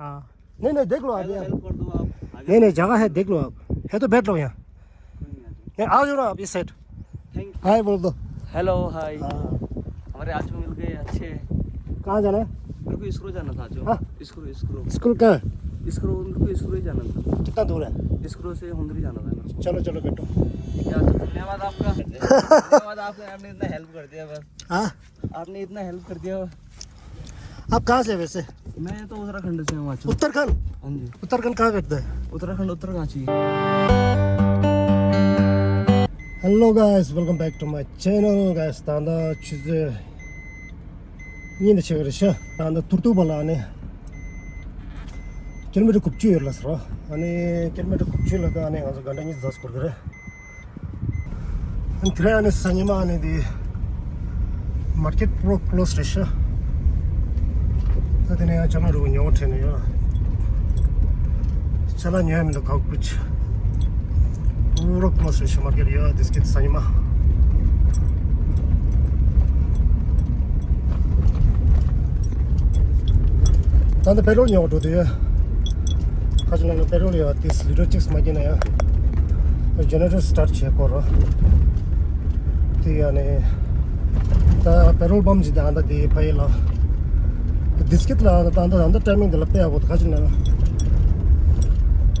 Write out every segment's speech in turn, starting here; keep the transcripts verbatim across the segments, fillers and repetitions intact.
हाँ। नहीं, नहीं, देख लो आप हेलो, यहाँ। हेल्प कर दो आप। आगे नहीं, नहीं, जगह है, देख लो आप। है तो बैठ लो यहाँ। कोई नहीं, आ जाओ। नहीं, आ जाओ ना आप इस साइड। Thank you. हाय बोल दो। हेलो, हाय। हाँ। हमारे आज मिल गए अच्छे। कहाँ जाना है? मेरे को इसरो जाना था आज। हाँ। इसरो, इसरो। स्कूल कहाँ है? इसरो, मेरे को इसरो ही जाना था। कितना दूर है? इसरो से हुंदरी जाना था मेरे को। चलो, चलो, बैठो। क्या तो धन्यवाद आपका। धन्यवाद आपका, आपने इतना हेल्प कर दिया बस। हाँ? आपने इतना हेल्प कर दिया। आप कहाँ से हैं वैसे? मैं तो उत्तराखंड से हूँ, वाचू। उत्तराखंड? हाँ जी। उत्तराखंड कहाँ करता है? उत्तराखंड, Uttarkashi. Hello guys, welcome back to my channel, guys. ད་ལྟ་ཆུ་ཚོད་གཉིས་ནས་ཆེ་གི་རེད་ཤག་ད་ལྟ་ཐུར་ཐུག་པ་ལ་ཨ་ནི་ཀི་ལོ་མི་ཊར་དགུ་བཅུ་ཡོད་ལ་ཟེར་བ། ཨ་ནི་ཀི་ལོ་མི་ཊར་དགུ་བཅུ་ལ་ད་ཨ་ནི་ང་ཚོ་ག་འདྲ་གཉིས་ཟ་སྐོར་གི་རེད། དེ་རིང་ཨ་ནི་གཟའ་ཉི་མ། ཨ་ནི་དེ་མར་ཀེཊ་པུ་རོ་ཀློ་སི་རེད་ཤག་ད་དེ་ནས་ཡང་ཅ་ལག་འགྲོ་གི་ཉོ་བ་ཁྲིད་ནས་ཡོད། ཅ་ལག་ཉོ་ཡ་མི་འདུག་ཁག་ཁུ་ཆ་པུ་རོ་ཀློ་སི་རེད་ཤག་མར་ཀེཊ་ཡོད་དེ་སྐད་གཟའ་ཉི་མ། ད་ལྟ་པེ་ཊོལ་ཉོ་བ་འགྲོ་དུས། ཁ་ཅིག་ནང་ལ་པེ་ཊོལ་ཡོད་དེ་ལི་ཊར་གཅིག་མ་སྐྱེས་ན་ཡང་ཇེ་ནེ་རེ་ཊར་སི་ཊར་ཊི་བྱེད་དགོས་རེད། དེ་ཡང་ནི་ད་པེ་ཊོལ་པམ་ཅིག་དང་ད་དེ་ཕ་ཡི་ལ་དེ་སྐད་ལ་ད་ད་ད་ཊའི་མིང་དེ་ལ་དཔེ་ཡག་པོ་འདུག་ཁ་ཅིག་ནང་ལ་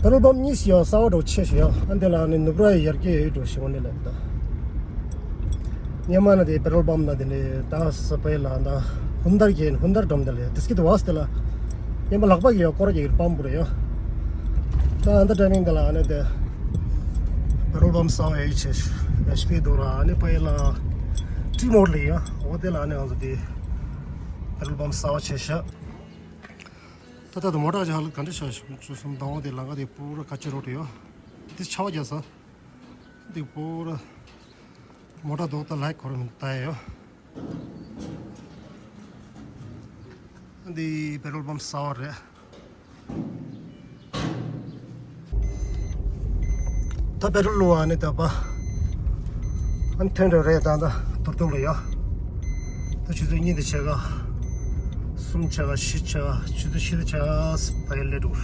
པེ་ཊོལ་པམ་གཉིས་ཤིག་ཡོད། གསར་པ་འདྲ་བོ་ཆེ་ཞིག་ཡོད། ཨ་འདི་ལ་ནི་ནུབ་ར་ཡི་ཡར་རྒྱས་ཡོད་འགྲོ་ཞིག་འོ་ནི་ལ་ད། སྔོན་མ་ན་དེ་པེ་ཊོལ་པམ་ན་དེ་ལས་ད་ས་པའི་ལ་ད་ཧུན་དར་གྱི་ཧུན་དར་འགྲམ་དེ་ལས་དེ་སྐད་དུ་བ་སྟེ་ལ་སྔོན་མ་ལག་པ་གི་ཡོད་སྐོར་གྱི་པམ་པུ་རེ་ཡོད། ད་ཨ་ད་ཊའི་མིང་དེ་ལ་ཨ་ནི་དེ་པེ་ཊོལ་པམ་གསར་པ་ཡོད་ཆེ་ཨེཆ་པི་འདུག་ར། ཨ་ནི་པའི་ལ་ཊི་མོ་ཌལ་ཡོད། འོ་དེ་ལ་ཨ་ནི་ང་ཚོ་དེ་པེ་ཊོལ་པམ་གསར་པ་ཆེ་ཤག་ད་ལྟ་དུ་མོ་ཊ་ཅིག་ཧ་ལས་ག་འདྲ་ཤག་ཤག་ཤག་སུམ་ཟླ་བ་དེ་ལམ་ཁ་དེ་པུ་ར་ཀ་ཅི་རོ་ཌི་ཡོད། དེ་ཆར་པ་རྒྱག་ས། འདི་པུ་ར་མོ་ཊ་རྡོག་ད་ལྷག་འཁོར་མི་ད་ཡོད། འདི་པེ་ཊོལ་པམ་གསར་པ་རེད། ད་པེ་ཊོལ་བླུགས་པ་ནི་ད་པ། ཨ་ནི་ཐོན་འགྲོ་རེད། ད་ད་ཐུར་ཐུར་ལ་ཡོད། ད་ཆུ་ཚོད་གཉིས་དང་ཕྱེད་ཀ་གསུམ་ཕྱེད་ཀ་བཞི་ཕྱེད་ཀ་ཆུ་ཚོད་བཞི་དང་ཕྱེད་ཀ་ཕ་གིར་སླེབས་འགྲོ།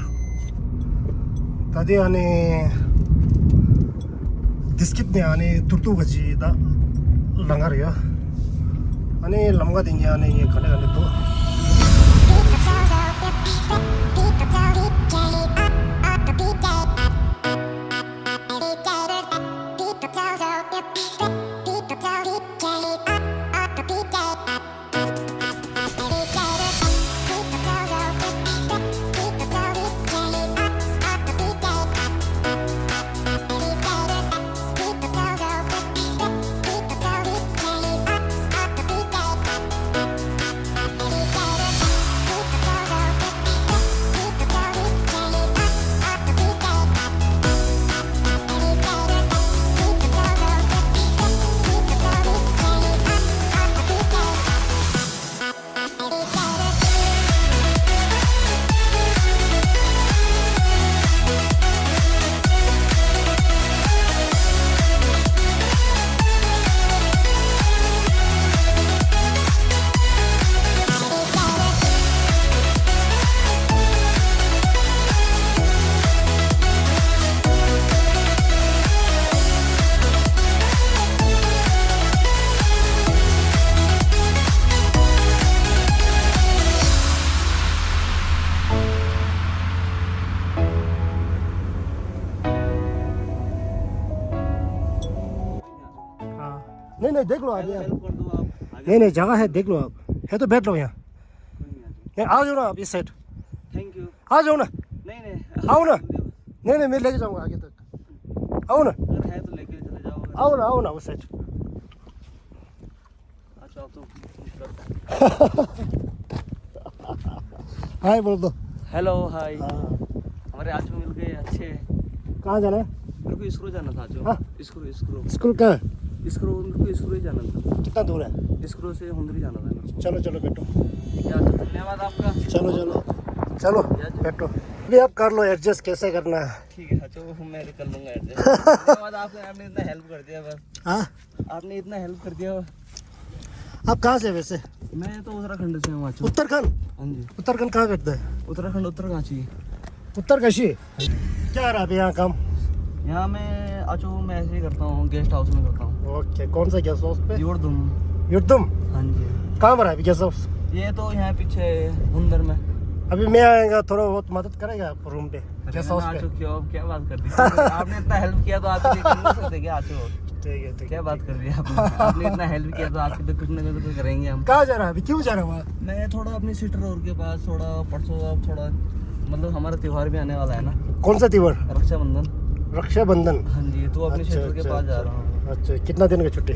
ད་དེ་ཨ་ནི་དེ་སྐད་ནས་ཨ་ནི་ཐུར་ཐུར་བ་ཅིག་ད་ལམ་ཁ་རེད་ཡ། ཨ་ནི་ལམ་ཁ་དེ་ཉལ་ནས་ཉལ་ག་ནས་ག་ནས་འདུག हाँ। नहीं, नहीं, देख लो आप हेल्प, यहाँ। हेल्प कर दो आप। आगे नहीं, नहीं, जगह है, देख लो आप। है तो बैठ लो यहाँ। कोई नहीं, आ जाओ। नहीं, आ जाओ ना आप इस साइड। Thank you. आ जाओ ना। नहीं, नहीं। आओ ना। नहीं, नहीं, मैं लेके जाऊंगा आगे तक। आओ ना। अगर है तो लेके चले जाओ। आओ ना, आओ ना उस साइड। अच्छा, आप तो हाय बोल दो। हेलो, हाय। हाँ। हमारे आज मिल गए अच्छे। कहाँ जाना है? मेरे को इसरो जाना था आज। हाँ। इसरो, इसरो। स्कूल कहाँ है? इसरो, मेरे को इसरो ही जाना था। कितना दूर है? इसरो से हुंदरी जाना था मेरे को। चलो, चलो, बैठो। क्या तो धन्यवाद आपका। चलो, चलो। चलो, या तो बैठो। अभी आप कर लो एडजस्ट, कैसे करना है। ठीक है, अच्छा, वो मैं कर लूंगा एडजस्ट। धन्यवाद आपका, आपने इतना हेल्प कर दिया बस। हाँ? आपने इतना हेल्प कर दिया। आप कहाँ से हैं वैसे? मैं तो उत्तराखंड से हूँ, अच्छा। उत्तराखंड? हाँ जी। उत्तराखंड कहाँ करता है? उत्तराखंड, उत्तरकाशी। उत्तरकाशी? क्या रहा अभी यहाँ काम? यहाँ मैं, अच्छा, मैं ऐसे ही करता हूँ, गेस्ट हाउस में करता हूँ। ओके, कौन सा गेस्ट हाउस पे? युर्दुम। युर्दुम? हाँ जी। कहाँ पर है अभी गेस्ट हाउस? ये तो यहाँ पीछे है, हुंदर में। अभी मैं आएगा, थोड़ा बहुत मदद करेगा आप रूम पे, अरे गेस्ट हाउस ना, पे? आचो, क्यों, क्या बात कर दी? आपने इतना हेल्प किया तो आपके लिए कुछ नहीं कर सकते क्या, आचो? ठीक है, ठीक है, क्या बात कर दी आपने? आपने इतना हेल्प किया तो आपके लिए कुछ ना कुछ तो करेंगे हम। कहाँ जा रहा है अभी, क्यों जा रहा है वहाँ? मैं थोड़ा अपनी सिस्टर और के पास थोड़ा, परसों अब थोड़ा, मतलब, हमारा त्योहार भी आने वाला है ना। कौन सा त्योहार? रक्षाबंधन। रक्षाबंधन। हाँ जी, तो अपनी अच्छा, सिस्टर के अच्छा, पास जा अच्छा। रहा हूँ। अच्छा, कितना दिन का छुट्टी?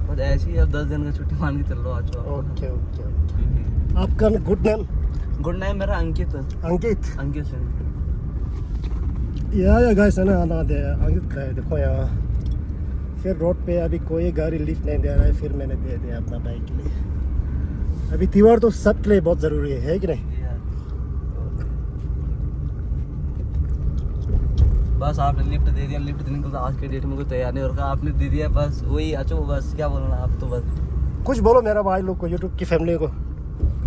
बस ऐसे ही, अब दस दिन का छुट्टी मान के चल लो, आचो। Okay, okay, okay. हम्म। आपका गुड नेम? गुड नेम मेरा अंकित। अंकित? अंकित सिंह। या, या, गाइस, है ना, आना दे, अंकित का है, देखो यहाँ। फिर रोड पे अभी कोई गाड़ी लिफ्ट नहीं दे रहा है, फिर मैंने दे दिया अपना बाइक के लिए। अभी त्योहार तो सबके लिए बहुत ज़रूरी है, है कि नहीं? या। बस आपने लिफ्ट दे दिया, लिफ्ट देने को तो आज के डेट में कोई तैयार नहीं हो रखा, आपने दे दिया, बस वही, अच्छा, बस क्या बोलना आप तो, बस। कुछ बोलो मेरा भाई लोग को, YouTube की फैमिली को।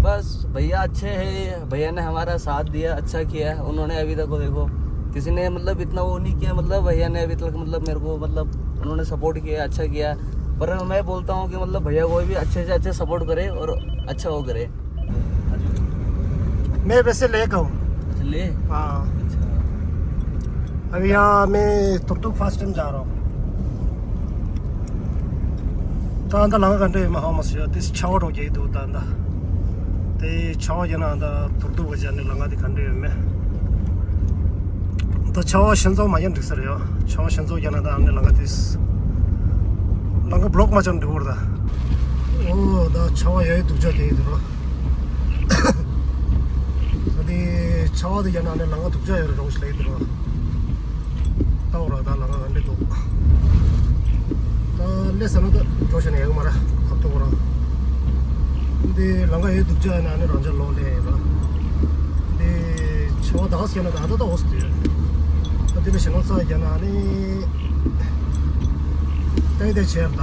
बस भैया अच्छे हैं, भैया ने हमारा साथ दिया, अच्छा किया उन्होंने। अभी तक को देखो, किसी ने, मतलब, इतना वो नहीं किया, मतलब, भैया ने अभी तक, मतलब, मेरे को, मतलब, उन्होंने सपोर्ट किया, अच्छा किया। पर मैं बोलता हूँ कि, मतलब, भैया को भी अच्छे से अच्छे सपोर्ट करे और अच्छा वो करे। मैं वैसे ले का हूँ। अच्छा, ले? हाँ। अच्छा। अभी यहाँ मैं तुर्तुक फर्स्ट टाइम जा रहा हूँ। ད་ཨ་ད་ལམ་ཁ་ག་འདྲ་ཡོད་མེད་ཧ་མ་སོང་ཡ། དེ་ཆར་པ་འགྲོ་གི་འདུག་ད་ད། དེ་ཆར་པ་ཡིན་ན་ད་དུར་དུར་བ་བྱས་ནས་ལམ་ཁ་དེ་ག་འདྲ་ཡོད་མེད། ད་ཆར་པ་ཤིན་ཙོགས་མ་ཡིན་འགྲིག་ས་རེད་ཡ། ཆར་པ་ཤིན་ཙོགས་ཡིན་ན་ད་ཨ་ནི་ལམ་ཁ་དེ། ལམ་ཁ་བློག་མ་བྱས་འགྲིག་གི་རེད་ད། ཨོ་ད་ཆར་པ་ཡ་ཡི་སྡུག་ཅག་དེ་ཡིན་འདུག་ར། ད་དེ་ཆར་པ་དེ་ཡིན་ན་ཨ་ནི་ལམ་ཁ་སྡུག་ཅག་ཡོད་རེད་འགྲོ་ཞིག་ལ་ཡིན་འདུག་ར། ལྟ་བུ་ར་ད་ལམ་ཁ་ག་འདྲ་འདུག་ད་སླེབས་ས་ན་ད་འགྲོ་བྱས་ན་ཡག་མ་ར་ཁ་ཐུག་ར། འདི་ལམ་ཁ་ཡོད་སྡུག་ཅག་ཡིན་ན་ཨ་ནི་རང་ཅག་ལོག་སླེབས་ཡིན་ར། འདི་ཆར་པ་ད་ག་སེ་ན་ད་ད་ད་འོ་སི་དུས་ད་འདི་ལ་ཞེ་ནོ་ཚ་ཡིན་ན་ཨ་ནི་ཏེ་ཏེ་ཆེར་ད།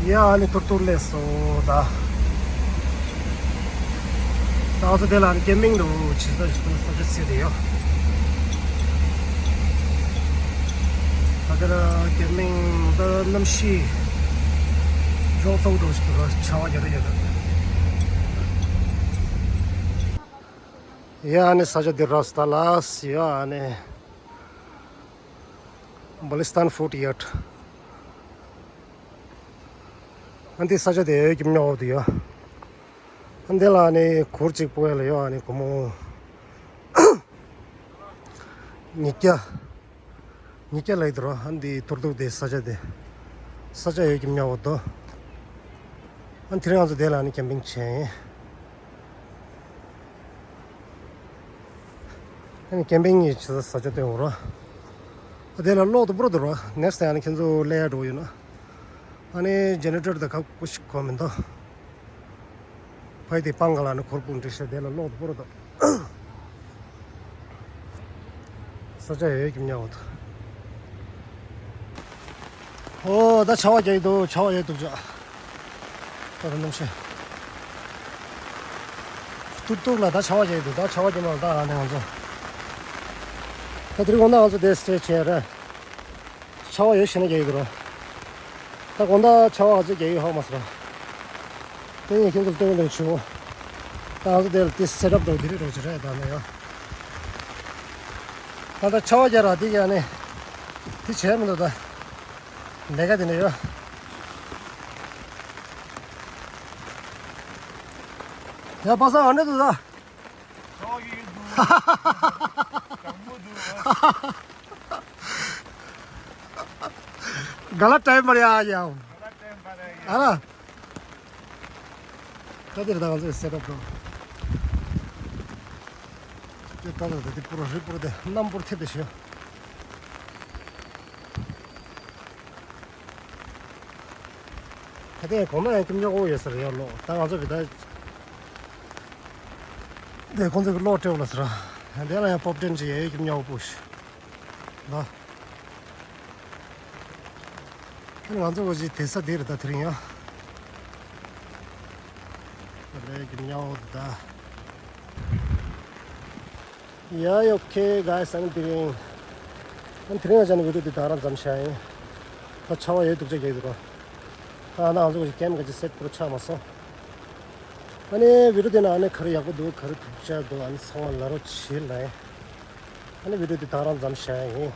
ཡ་ཨ་ནི་ཐུར་ཐུར་སླེབས་སོང་ད། ད་ང་ཚོ་དེ་ལ་ཨ་ནི་ཀེམ་པིང་དུ་ཇི་ལྟར་ཇི་ལྟར་ས་ཆ་བྱས་ཏེ་ཡོད། ད་དེ་ལ་ཀེམ་པིང་ད་གནམ་གཤིས་ལྗོངས་ཚ་པོ་འདྲ་ཞིག་འདུག་ཆར་པ་རྒྱག་རེ་ཡོད་ད། ཡ་ཨ་ནི་ས་ཆ་འདི་ར་སྟ་ལ་ཡ་ཨ་ནི་Balistan Fort Yard། ཨ་འདི་ས་ཆ་དེ་ཡོད་ཀྱི་མྱོང་འདུག་ཡ། ཨ་འདི་ལ་ནི་གུར་གཅིག་སྤོ་ཡ་ལ་ཡོད་ཨ་ནི་སྒོར་མོ་ཉིས་བརྒྱ། ཉིས་བརྒྱ་ལ་ཡི་དུ་རོ། ཨ་འདི་ཐུར་ཐུར་དེ་ས་ཆ་དེ། ས་ཆ་ཡོད་ཀྱི་མྱོང་འདུག་ཨ་དེ་རིང་ང་ཚོ་དེ་ལ་ནི་ཀེམ་པིང་བྱས་ཡིན། ཨ་ནི་ཀེམ་པིང་གི་ཆེད་ས་ཆ་སྟོན་འོ་ར། ཨ་དེ་ལ་གློག་དུ་པོ་ར་དུ་ར། ནེགསི་ཊི་ཨ་ནི་ཁྱེད་ཚོ་སླེབས་ཡ་འགྲོ་ཡོད་ན། ཨ་ནི་ཇེ་ནེ་རེ་ཊར་དང་ཁ་ཁུ་ཤི་གོ་མི་འདུག་ཕ་ཡི་དེ་པང་ག་ལ་ནི་འཁོར་སྤུངས་འདྲི་ཤ་དེ་ལ་གློག་དུ་པོ་ར་དུ། ས་ཆ་ཡོད་ཀྱི་མྱོང་འདུག་ཨོ་ད་ཆར་པ་རྒྱག་གི་འདུག་ཆར་པ་ཡོད་འདུག་ཅག་ད་ད་གནམ་གཤིས། ཏུག་ཏུག་ལ་ད་ཆར་པ་རྒྱག་གི་འདུག་ད་ཆར་པ་རྒྱག་མ་ད་ཨ་ནི་ང་ཚོ། ད་དེ་རིང་དགོང་དག་ང་ཚོ་དེ་སི་ཊེ་བྱས་རེད། ཆར་པ་ཡོད་ཤེས་ན་རྒྱག་གི་འདུག་ར། ད་དགོང་དག་ཆར་པ་ང་ཚོ་རྒྱག་གི་ཧ་མ་སོང་ར། དེ་ཡིན་ཁྱེད་ཚོ་ལ་སྟོན་གི་འདུག་ཆུ་བོ། ད་ང་ཚོ་དེ་ལ་དེ་སེ་ཊབ་འགྲོ་དེ་རེད་འགྲོ་ཅི་རེད་ད་ནི་ཡ། ད་ད་ཆར་པ་རྒྱག་ར་དེ་ག་ནི། དེ་བྱས་མི་འདུག་ད། ལས་ཀ་དེ་ནས་ཡོད། ཡ་པ་སངས་ཨ་ནི་འདུག་ད། ག་ལ་ཊའིམ་མ་རེད་ཨ་ཡ། ཨ་ལ། ད་དེ་རེད་ད་ང་ཚོའི་སེ་ཊབ་འགྲོ། དེ་ད་ད་ད་དེ་པུ་ར་རི་པུ་ར་དེ་གནམ་པུར་ཐེབས་དེ་ཤི། ད་ལྟའི་གོང་ན་ཡང་ཀུན་ཉོ་གོ་ཡོད་ས་རེད་ཡ་ལོ། ད་ང་ཚོ་གི་ད་དེ་ཁོང་ཚོ་གི་གློག་སྤྲད་ལ་ཟེར། དེ་ལ་ཡང་པོབ་ཊེན་ཅི་ཡ་ཡོད་ཀུན་ཉོ་གོ་པོ་ཤི་ལ། དེ་ང་ཚོ་གི་དེ་ས་དེ་རེད་ད་དེ་རིང་ཡ། ད་ལྟའི་ཀུན་ཉོ་གོ་ད། Yeah, okay, guys, ཨ་ནི་དེ་རིང་། ཨ་ནི་དེ་རིང་ང་ཅག་ནི་བི་ཌིའོ་འདི་ད་རང་མཚམས་བཞག་ཡིན། ད་ཆར་པ་ཡོད་འདུག་ཅག་རྒྱག་གི་འདུག་ཨ་ན་ང་ཚོ་གི་ཀེམ་ག་ཅི་སེ་ཊི་པུ་ར་ཆགས་མ་སོང་། ཨ་ནི་བི་ཌིའོ་འདི་ན་ཨ་ནི་ག་རེ་ཡག་པོ་འདུག་ག་རེ་སྡུག་ཅག་འདུག་ཨ་ནི་ཚང་མ་ལ་རོགས་བྱེད་ལ་ཡིན། ཨ་ནི་བི་ཌིའོ་འདི་ད་རང་མཚམས་བཞག་ཡིན།